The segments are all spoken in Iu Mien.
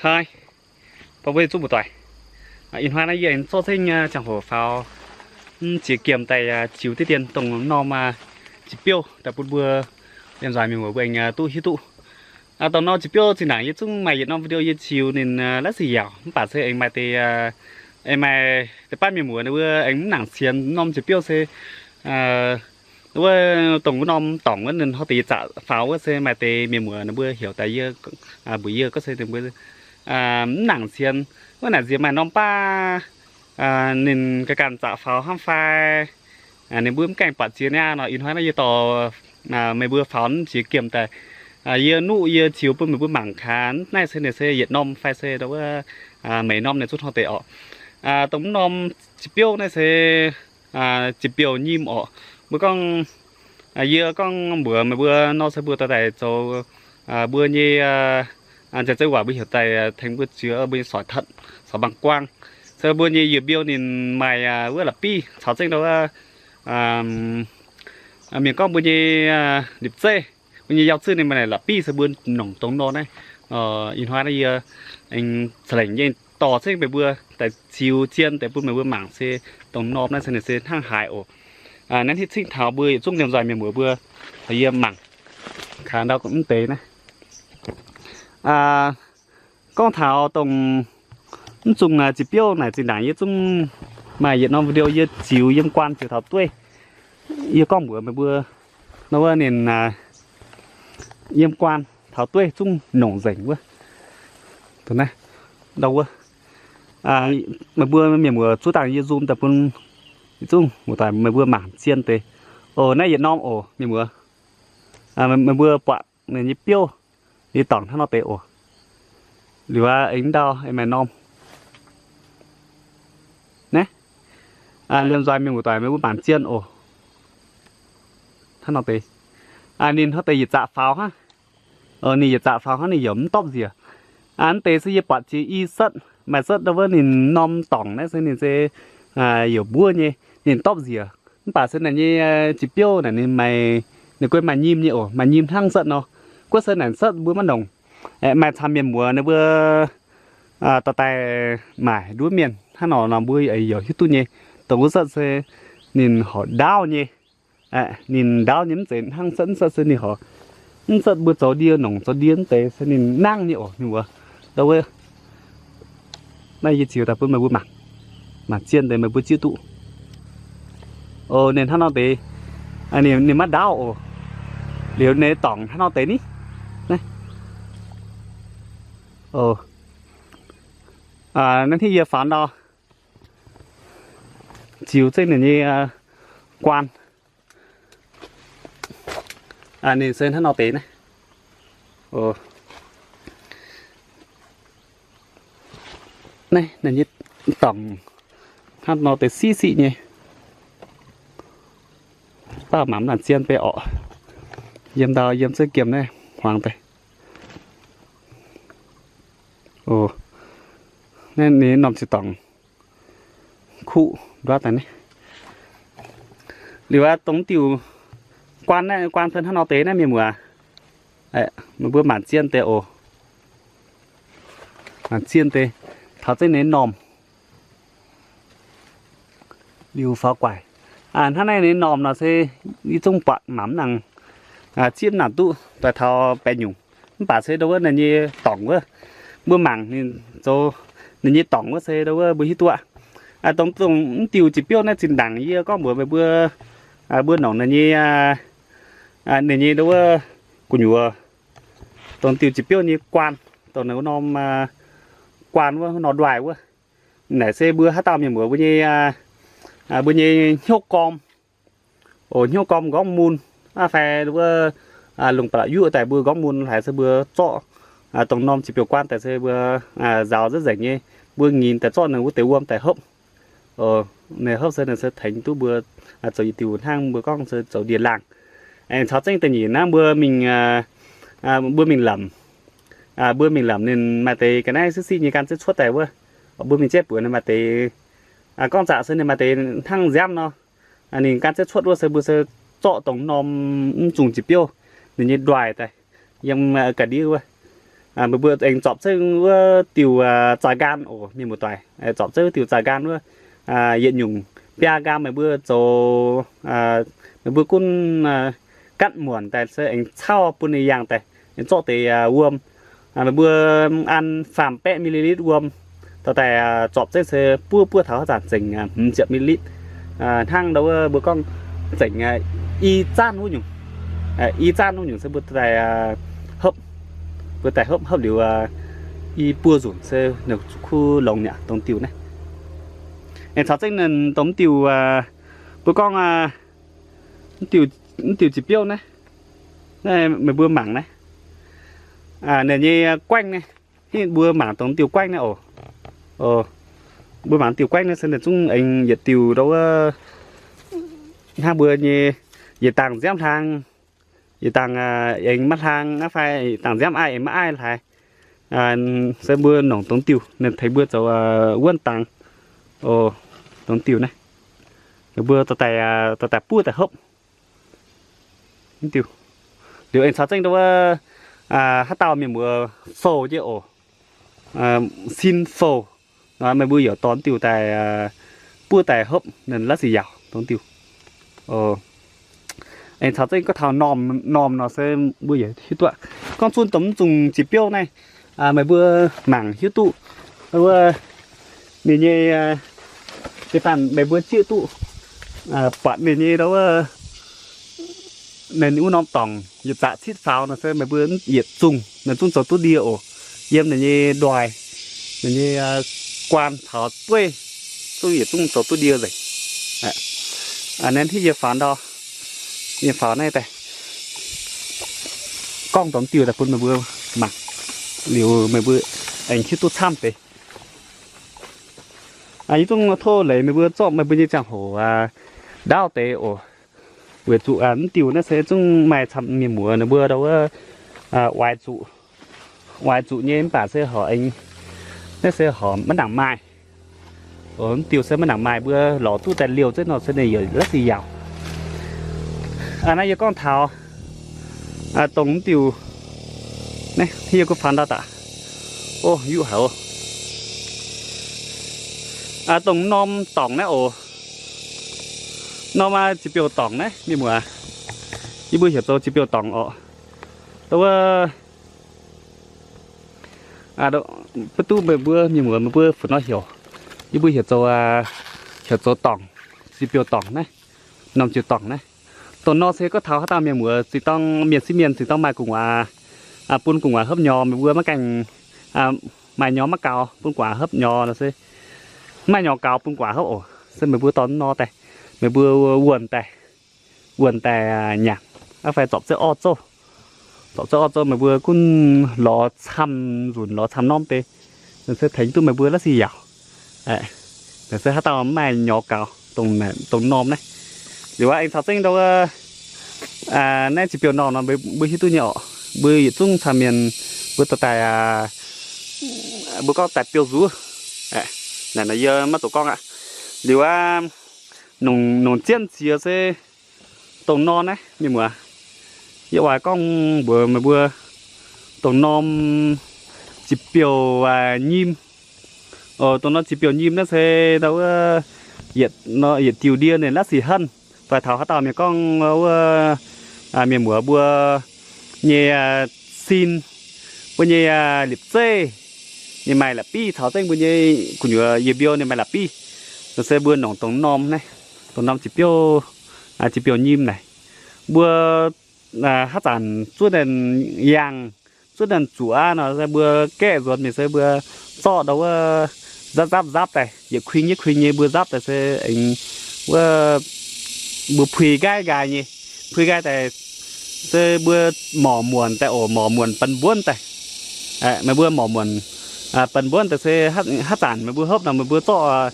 Haaix, baac mbuo yietc zungv muoz-doic, ih hnoi naaiv yie aengx zorqv zengv ziangh hoc faaux mv ziex giemh daaih ziux diqv dien dongh norm jiex biouv daaih bun mbuo liemh nzoih mienh muoz mbuo aengx duqv hiuv duqv. Dongh norm jiex biouv zinh ndaangc yie zungv maaih yietc norm video yie ziux ninh laiv sic yaauc, mv baac se aengx maaih deix, aengx maaih deix baav mienh muoz ninh mbuo aengx mv nangc sienx norm jiex biouv se wuov dongh wuov norm dorngc wuov ninh hnoi deix yietc zaqc faaux wuov se maaih deix mienh muoz ninh mbuo heuc daaih yie, mbuox yie gorngv se ninh mbuo mv nangc sienx. Wuov naaic nziex maaih norm baav ninh ganh ganh zaqc faaux hnangv fai ninh mbuo mv gaengh buatc jiex niaa nor. Ih hnoi naaiv yie dorh meih mbuo faaux mv ziex giemh daaih, yie nuqv yie ziux bun meih mbuo mangc gaax naaiv se ninh se yietc norm fai se wuov meiz norm ninh zungv hnoi deix orqc. Dongh mv norm jiex biouv naaiv se jiex biouv nyim orqc. Mbuo gorngv, yie gorngv mbuox meih mbuo nor se mbuo dorh daaih zoux mbuo nyei nzengc zeiv waac mbuo heuc daaih tengx mbuo ziex mbuo nyei soic tatv, soic mbaang guaang. Se mbuo nyei yietc biouv ninh maaih wuov la'biv caux zengv ndau wuov, mienh gorngv mbuo nyei lipc zeiv, mbuo nyei yauh zuiv ninh maaih la'biv se mbuo nongc dongh nor naaiv. Ih hnoi naaiv yie aengx ca'lengc nyei dorh zengv meih mbuo daaih ziux zien deix bun meih mbuo mangc se dongh norm naaiv se ninh se hnangv haaix oc. Naaiv hitv cingv taux mbuo yietc zungv liemh nzoih mienh muoz mbuo caux yie mangc gaax ndau mv deix naaiv. Gorngv taux dongh mv zungh jiex biouv naaic zinh ndaangc yie zungv maaih yietc norm video yie ziux yiem guaan ziux taux dueiv. Yie gorngv mbuox meih mbuo nor wuov ninh yiem guaan taux dueiv zungv nongc nzengc wuov. Ndau wuov, meih mbuo mienh muoz zuov dangh yie zoom daaih bun yietc zungv muoz-doic meih mbuo mangc zien deix. Oc, naaiv yietc norm oc mienh muoz. Meih mbuo buatc ninh nyei biouv, ninh dorngc hnangv nor deix oc. Liuz aqv, aengx ndau aengx maaih norm. Naaiv, liemh nzoih mienh muoz-doic meih mbuo mangc zien oc. Hnangv nor deix, ninh hnangv deix yietc zaqc faaux hnangv. Ninh yietc zaqc faaux hnangv, ninh yaac mv dorpv nziec. Mv deix se yie buatc jiex i setv, maaih setv ndau wuov ninh norm dorngc naaiv se ninh se yaac mbuov nyei, ninh dorpv nziec. Mv baac se naaic nyei jiex biouv naaic ninh maaih, ninh guei maaih nyim nyei oc, maaih nyim hnangv setv nor. Guov se naaic setv mbuo maiv nongc. Aeqv, maaih camv mienh muoz ninh mbuo dorh daaih maaic nduov mienh hnangv nor nor mbuo yaac hiuv duqv nyei. Dongh wuov setv se ninh horpc ndaauv nyei. Ninh ndaauv nyei, mv zeiz hnangv setv, mv setv se ninh horpc, mv setv mbuo zoux ndie nongc zoux ndie mv deix se ninh nangv nyei oc mienh muoz. Ndau wuov, naaiv yie ziux daaih bun meih mbuo mangc, mangc zien deix meih mbuo zieqv duqv. Oc, ninh hnangv nor deix, ninh maiv ndaauv oc. Liuz ninh dorngc hnangv nor deix ni. Naaiv, naaiv hnangv yie faaux ndau ziux zengv ninh nyei guaan. Ninh se hnangv nor deix naaiv. Naaiv ninh nyei dorngc hnangv nor deix siqv siqv nyei. Baac mangc mv nangc zien beiv orqc. Yiem ndau yiem ziex giemh naaiv hmuangx deix. Naaiv ninh norm ziepc dorngc kuv nduov daaih naaiv. Liuz aqv, dongh diuh guaan naaiv, guaan se hnangv nor deix naaiv mienh muoz. Meih mbuo mangc zien deix oc. Mangc zien deix taux zengv ninh normh. Liuz faaux guaic. Hnangv naaiv ninh normh nor se yie zungv buatc mangc mv nangc, zieqv mv nangc duqv doix taux baeqc nyungc. Mv baac se ndau wuov ninh nyei dorngc wuov, mbuo mangc ninh zoux, ninh nyei dorngc wuov se ndau wuov mbuo hiuv duqv aqv. Dongh, dongh mv diuh jiex biouv naaiv zinh ndaangc yie gorngv mbuox meih mbuo, mbuo nongc ninh nyei, ninh nyei ndau wuov gu'nyuoz, dongh diuh jiex biouv nyei guaan, dongh ninh wuov norm guaan wuov, wuov norm nduaih wuov. Naaic se mbuo haaix dauh mienh muoz mbuo nyei, mbuo nyei hnyouv gorm, oc, hnyouv gorm nqorngv mun, aa, fai wuov lungh ba'laqc yuoqv daaih mbuo nqorngv mun haiz se mbuo zorqv dongh norm jiex biouv guaan daaih se mbuo nzaaux nzengc nyei, mbuo nginx daaih zorqv ninh wuov deix wuom daaih hopv. Ninh hopv se ninh se tengx duqv mbuo zoux yietc diuh hnangv mbuo gorngv se zoux ndie-laangh. Aengx caux zengv da'nyeic naaiv mbuo mingh, mbuo mingh lamc, mbuo mingh lamc ninh maaih deix ga'naaiv siqv siqv nyei gan zeiv cuotv daaih wuov, mbuo mingh jaiv buoz ninh maaih deix, gorngv zaqc se ninh maaih deix hnangv nziaamv nor. Ninh gan zeiv cuotv wuov se mbuo se zorqv dongh norm mv zungh jiex biouv ninh nyei nduaih daaih yiem ga'ndiev wuov. Meih mbuo aengx zorpc zengv wuov diuh zaah nqaam oc, mienh muoz-doic, zorpc zengv wuov diuh zaah nqaam wuov, yietc nyungc biaa nqaam meih mbuo zoux, meih mbuo gunv gatv muonc daaih se aengx cauv bun ninh yangh daaih, aengx zorqv deix wuom. Meih mbuo an faam baeqv mili litv wuom dorh daaih zorpc zengv se buov, buov taux haaix zanc zengc hmz ziepc mili litv. Hnangv ndau wuov mbuo gorngv zengc i zaanv wuov nyungc, i zaanv wuov nyungc se mbuo daaih hopv, mbuo daaih hopv, hopv liuz i buo nzunc se ninh kuv longx nyei dongh diuh naaiv. Aengx caux zengv ninh dongh diuh, mbuo gorngv diuh, diuh jiex biouv naaiv, naaiv meih mbuo mangc naaiv, ninh nyei guaengv naaiv, mbuo mangc dongh diuh guaengv naaiv oc. Mbuo mangc diuh guaengv naaiv se ninh zungv aengx yietc diuh ndau wuov, hnangv mbuo nyei yietc dangh nziaamv hlang, yietc dangh aengx maiv hlang aqv fai yietc dangh nziaamv aiv aengx maiv aiv hlaaix. Se mbuo nongc dongh diuh ninh tengx mbuo zoux wuonv dangx. Dongh diuh naaiv, mbuo dorh daaih buov daaih hopv. Liuz aengx caux zengv ndau wuov, haaix dauh mienh muoz fouh nyei oc, sin fouh, meih mbuo yaac dorh diuh daaih buov daaih hopv ninh la'sic yaauc dongh diuh. Aengx caux zengv gorngv taux normh, normh nor se mbuo yaac hiuv duqv. Gorngv zunh dongh mv zungh jiex biouv naaiv, meih mbuo mangc hiuv duqv wuov, ninh nyei, deix faanh meih mbuo zieqv duqv, buatc ninh nyei ndau wuov, ninh wuov norm dorngc yietc zaqc citv faaux nor se meih mbuo yietc zungh ninh zungv zoux duqv ndie oc. Yiem ninh nyei ndoih, ninh nyei guaan caux bueiv zungv yietc zungv zoux duqv ndie nzengc. Naaiv hitv yie faaux ndau, yie faaux naaiv daaih gorngv dongh diuh daaih bun meih mbuo mangc, liuz meih mbuo aengx hiuv duqv camv deix. Yie zungv tov leiz meih mbuo zorqv meih mbuo nyei ziangh hoc ndaauv deix oc. Weic zuqc mv diuh naaiv se zungv maaih camv mienh muoz ninh mbuo ndau wuov oix zuqc, oix zuqc nyei mv baac se horpc, naaiv se horpc maiv nangc maaih. Mv diuh se maiv nangc maaih, mbuo lorz duqv daaih liouh zengv nor se ninh yaac la'sic yaauc. Naaiv yie gorngv taux dongh mv diuh, naaiv yie gunv faaux ndau daaih. O, yuqv haic oc. Dongh norm dorngc naaiv oc. Norm jiex biouv dorngc naaiv mienh muoz, yie mbuo heuc zoux jiex biouv dorngc oc. Ndau wuov, maiv duqv meih mbuo mienh muoz meih mbuo funx nor heuc. Yie mbuo heuc zoux, heuc zoux dorngc, jiex biouv dorngc naaiv, norm jiex dorngc naaiv. Dongh nor se gorngv taux haaix dauh mienh muoz zinh dorng mienh sieqv mienh zinh dorng maaih gu'nguaaz, bun gu'nguaaz hopv nyorx, meih mbuo maiv gaengh maaih nyorx maiv gaux bun gu'nguaaz hopv nyorx nor se, maaih nyorx gaux bun gu'nguaaz hopv oc. Se meih mbuo dorh nor daaih, meih mbuo wuonh daaih, wuonh daaih nyanc, aqv fai zorpc zengv orv zouv. Zorpc zengv orv zouv meih mbuo gunv lorz camv nzunc lorz camv norm deix, se tengx duqv meih mbuo la'sic yaauc. Naaiv se haaix dauh maiv maaih nyorx gaux dongh norm naaiv. Liuz aengx caux zengv ndau wuov, naaiv jiex biouv norm nor mbuo hiuv duqv nyei orqc. Mbuo yietc zungv caux mienh mbuo dorh daaih, mbuo gorngv daaih biouv nzuqc. Naaiv yie maiv zoux gorngv aqv. Liuz aqv, nongc, nongc jienv ziex se dongh norm naaiv mienh muoz. Yie oix gorngv mbuox meih mbuo dongh norm jiex biouv nyim. Dongh norm jiex biouv nyim naaiv se ndau wuov, yietc diuc ndie ninh la'sic henv. Fai taux haaix dauh mienh gorngv wuov, mienh muoz mbuo nyei sin, mbuo nyei liepc zeiv, ninh maaih la'bieiv caux zengv mbuo nyei gu'nyuoz yie mbiouh ninh maaih la'bieiv. Nor se mbuo nongc dongh norm naaiv, dongh norm jiex biouv, jiex biouv nyim naaic. Mbuo haaix zanc zuov ninh yangh, zuov ninh zuqc aqv nor se mbuo gaeqv nzuonx mingh se mbuo zorqv ndau wuov nzapv nzapv nzapv daaih, yietc kuing yietc kuing nyei mbuo nzapv daaih se aengx wuov mbuo puix nqaai nqaai nyei, puix nqaai daaih se mbuo morc muonc daaih oc, morc muonc benx mbuonv daaih. Meih mbuo morc muonc benx mbuonv daaih se haaix zanc meih mbuo hopv nor meih mbuo zorqv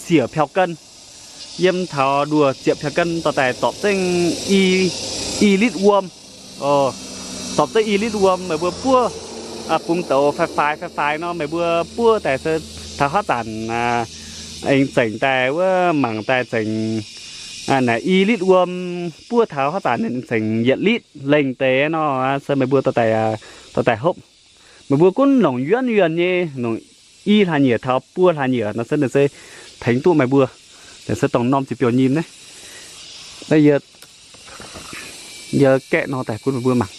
siec piaux gen, yiem taux nduoh ziepc piaux gen dorh daaih zorpc zengv i litv wuom. Zorpc zengv i litv wuom meih mbuo buov bungx douz faix-faix faix-faix nor meih mbuo buov daaih se taux haaix zanc aengx zengc daaih wuov mangc daaih zengc naaic i litv wuom, buov taux haaix zanc ninh zengc yietc litv lengh deix nor se meih mbuo dorh daaih, dorh daaih hopv. Meih mbuo gunv longc yuonv yuonc nyei, longc i hlaax nyieqc taux buo hlaax nyieqc nor se ninh se tengx duqv meih mbuo. Ninh se dongh norm jiex biouv nyim naaiv. Naaiv yie, yie gaeqv nor daaih bun meih mbuo mangc.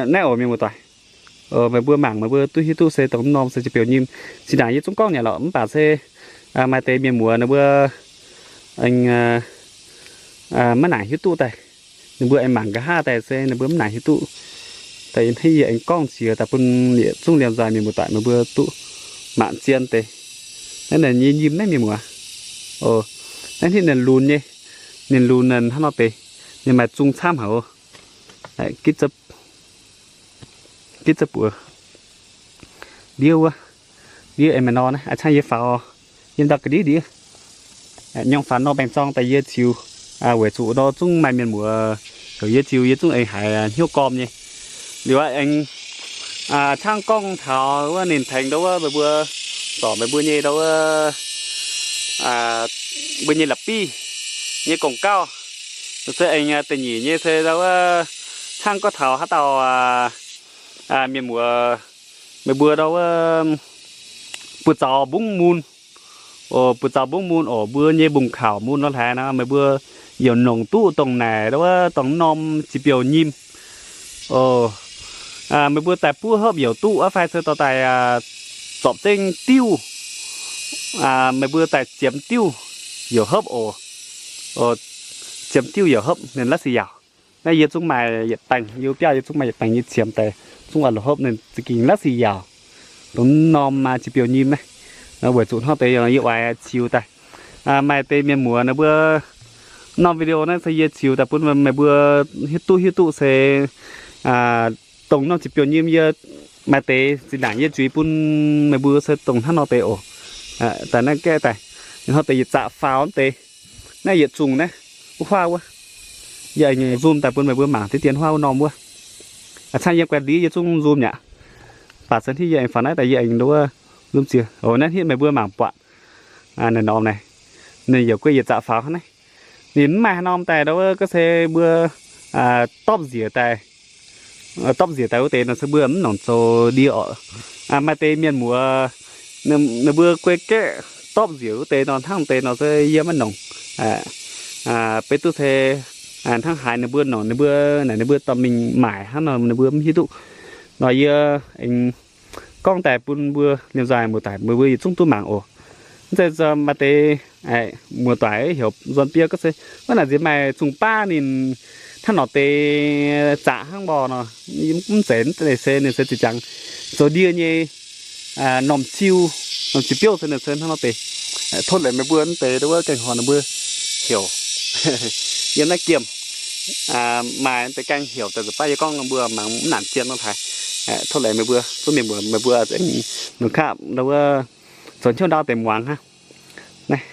Naaiv oc mienh muoz-doic, meih mbuo mangc meih mbuo duqv hiuv duqv se dongh norm se jiex biouv nyim. Zinh ndaangc yie zungv gorngv nyei lorqc, mv baac se maaih deix mienh muoz ninh mbuo aengx maiv nangc hiuv duqv daaih. Ninh mbuo aengx mangc nqa'haav daaih se ninh mbuo mv nangc hiuv duqv. Daaih hnangv yie aengx gorngv ziex daaih bun yietc zungv liemh nzoih mienh muoz-doic meih mbuo duqv mangc zien deix. Naaiv ninh nyei nyim naaiv mienh muoz. Naaiv hnangv ninh lunx nyei, ninh lunx ninh hnangv nor deix, ninh maaih zung camv haic. Gitv za'buoz ndiev wuov, ndiev aengx maaih nor naaiv, a'cangv yie faaux yiem ndau ga'ndiev ndiev. Nyorng faaux nor baengh zorng daaih yie ziux, weic zuqc nor zungv maaih mienh muoz heuc yie ziux, yie zungv aengx haiz hnyouv gorm nyei. Liuz aengx camv gorngv taux wuov ninh tengx ndau wuov meih mbuo, zorc meih mbuo nyei ndau wuov, mbuo nyei la'biv nyei gong-gauv. Se aengx da'nyeic nyei se ndau wuov camv gorngv taux haaix dauh mienh muoz, meih mbuo ndau wuov buoz-zaux mbungv mun, buoz-zaux mbungv mun oc, mbuo nyei mbungv kaux mun nor hlaax nor, meih mbuo yaac nongc duqv dongh naaic ndau wuov dongh norm jiex biouv nyim. Meih mbuo daaih buov hopv yaac duqv aqv fai se dorh daaih zorpc zengv diuv, meih mbuo daaih ziemx diuv yaac hopv oc. Ziemx diuv yaac hopv, ninh la'sic yaauc. Naaiv yie zungv maaih yietc baengh, yie biauv yie zungv maaih yietc baengh nyei ziemx daaih zungv oix la'hopv, ninh za'gengh la'sic yaauc. Dongh norm jiex biouv nyim naaiv, weic zuqc hnangv deix yie oix ziux daaih. Maaih deix mienh muoz ninh mbuo norm video naaiv se yie ziux daaih bun meih mbuo hiuv duqv hiuv duqv se dongh norm jiex biouv nyim yie maaih deix zinh ndaangc yie nzuiz bun meih mbuo se dongh hnangv nor deix oc. Daaih naaiv gaeqv daaih, hnangv deix yietc zaqc faaux deix. Naaiv yietc zungh naaiv, wuov huaav wuov, yie aengx zoom daaih bun meih mbuo mangc deix dien huaav wuov norm wuov. A'cangv yie guaix ndiev yie zungv zoom aqv. Baac se hnangv yie aengx faaux naaiv daaih yie aengx nduov zoom ziex. Naaiv hnangv meih mbuo mangc buatc naaiv norm naaiv, ninh yaac guei yietc zaqc faaux hnangv naaiv. Ninh mv maaih haaix norm daaih ndau wuov ga'se mbuo dorpv nziex daaih, dorpv nziex daaih wuov deix nor se mbuo mv nongc zoux ndie oc. Maaih deix mienh muoz ninh mbuo guei gaeqv dorpv nziex wuov deix nor hnangv deix nor se yie maiv nongc. Beiv duqv se hnangv haaix ninh mbuo nongc, ninh mbuo naaic ninh mbuo dorh mingh maaic hnangv nor ninh mbuo mv hiuv duqv. Nor yie aengx gorngv daaih bun mbuo liemh nzoih muoz-doic meih mbuo yietc zungv duqv mangc oc. Mv zeiz maaih deix muoz-doic heuc nzuonx biei gorngv se wuov naaic nziex maaih zungh baav ninh hnangv nor deix zaqc hnangv mborqv nor, mv zeiz, mv zeiz se ninh se ziqc jangx zoux ndie nyei norm ziu, norm ziu biouv se ninh se hnangv nor deix. Tov leiz meih mbuo mv deix ndau wuov gaengh horc ninh mbuo heuc yiem naaiv giemh maaih deix gaengh heuc daaih nzuonx baav yie gorngv mbuo mangc mv nangc zien nor haaix. Tov leiz meih mbuo zungv mienh muoz meih mbuo nongc kaav ndau wuov zoux hnyouv ndau deix muangx hnangv. Naaiv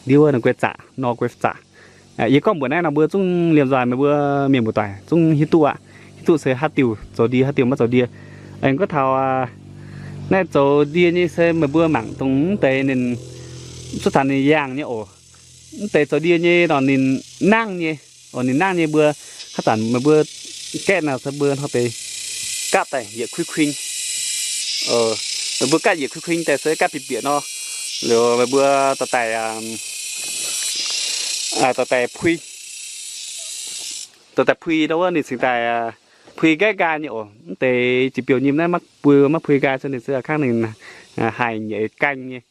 ndiev wuov ninh guei zaqc, nor guei zaqc. Yie gorngv mbuox naaiv nor mbuo zungv liemh nzoih meih mbuo mienh muoz-doic zungv hiuv duqv aqv. Hiuv duqv se haaix diuc zoux ndie, haaix diuc maiv zoux ndie. Aengx gorngv taux naaiv zoux ndie nyei se meih mbuo mangc dongh mv deix ninh cuotv zanc ninh yangh nyei oc. Mv deix zoux ndie nyei nor ninh nangv nyei oc, ninh nangv nyei mbuo haaix zanc meih mbuo gaeqv nor se mbuo hnangv deix gaatv daaih yietc kuiv kuing. Meih mbuo gaatv yietc kuiv kuing daaih se gaatv bieqc bieqc nor, liuz meih mbuo dorh daaih, dorh daaih pui, dorh daaih pui ndau wuov ninh cingx daaih pui nqaaiv nqaai nyei oc. Mv deix jiex biouv nyim naaiv maiv bui, maiv pui nqaai se ninh se kangv ninh haih nyeic gaeng nyei.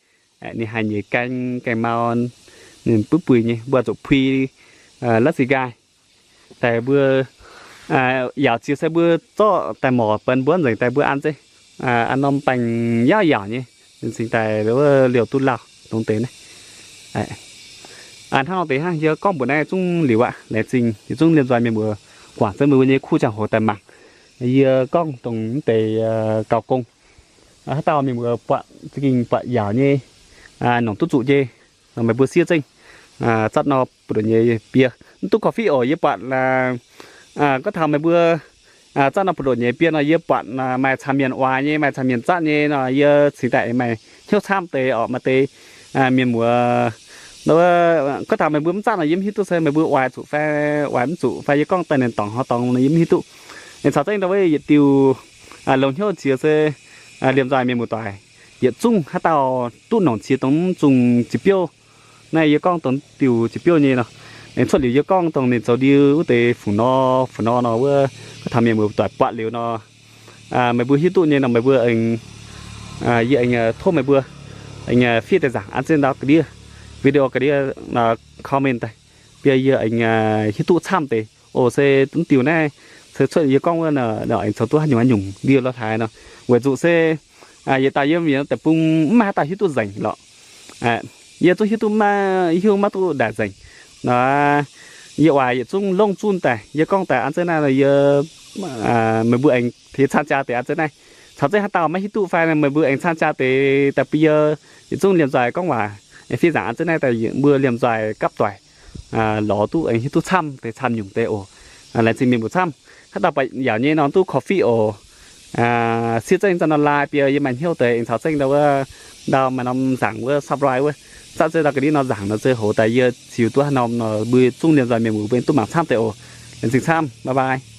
Ninh haih nyeic gaeng, gaeng mau, ninh buov buih nyei, mbuo zuqc pui la'sic nqaai. Daaih mbuo yaauc ziex se mbuo zorqv daaih morc benx mbuo nzengc daaih mbuo an zeiv, an norm baengh yaauv yaauc nyei, ninh cingx daaih liouh duqv lauh dongh deix naaiv. Hnangv nor deix hnangv yie gorngv mbuox naaiv zungv liuz aqv. Laengz zingh yietc zungv liemh nzoih mienh muoz guangc zunv mbuo nyei kuv ziangh hoc daaih mangc. Yie gorngv dongh mv deix gaux gong, haaix dauh mienh muoz buatc za'gengh buatc yaauc nyei, nongc duqv zuqc nyei, meih mbuo siev zengv zatv nor buoz-ndoqv nyei bier. Mv duqv coffee oc, yie buatc gorngv taux meih mbuo zatv nor buoz-ndoqv nyei bier nor, yie buatc maaih camv mienh oix nyei, maaih camv mienh zatv nyei nor, yie cingx daaih maaih hnyouv camv deix oc. Maaih deix mienh muoz Gorngv taux meih mbuo mv zatv nor yie mv hiuv duqv se meih mbuo oix zuqc fai oix mv zuqc fai yie gorngv daaih ninh dorngc haaix dorngx nor yie mv hiuv duqv. Aengx caux zengv ndau wuov yietc diuh longx hnyouv qiex se liemh nzoih mienh muoz-doic yietc zungv haaix dauh duqv nongc qiex dongh mv zungh jiex biouv. Naaiv yie gorngv dongh diuh jiex biouv nyei nor, aengx cuotv liuz yie gorngv dongh ninh zoux ndie wuov deix fuc nor fuc nor nor wuov, gorngv taux mienh muoz-doic buatc liuz nor, meih mbuo hiuv duqv nyei nor meih mbuo aengx, yie aengx tov meih mbuo aengx fiev deix nzaangc an zengv ndau ga'ndiev, video ga'ndiev, comment daaih, bie yie aengx hiuv duqv camv deix. Oc, se mv diuh naaiv se cuotv yie gorngv wuov aengx zoux duqv haaix nyungc haaix nyungc ndie lorh hlaaix nor. Weic zuqc se yietc dauh yiem yietc norm deic-bung mv maaih haaix dauh hiuv duqv nzengc lorqc. Yie zungv hiuv duqv maiv, hiuv maiv duqv ndaaic nzengc. Nor, yie oix yietc zungv longh zunh daaih, yie gorngv daaih an zengv naaiv nor yie, meih mbuo aengx teix camv jaa deix an zengv naaiv. Caux zengv haaix dauh maiv hiuv duqv fai meih mbuo aengx camv jaa deix daaih bun yie yietc zungv liemh nzoih gorngv waac, fiev nzaangc an zengv naaiv daaih mbuo liemh nzoih gapv doic lorz duqv aengx hiuv duqv camv deix camv nyungc deix oc. Laengz zingh mienh mbuo camv. Haaix dauh buatc yaauc nyei nor duqv coffee oc. Siev zengv zau nor lai bie yie maaih hnyouv deix aengx caux zengv ndau wuov, ndau maaih norm nzaangc wuov subscribe wuov, zatv zengv ndau ga'ndiev nor nzaangc nor se hoz daaih yie ziux duqv haaix norm nor mbuo zungv liemh nzoih mienh mbuo duqv mangc camv deix oc. Laengz zingh camv, bye bye.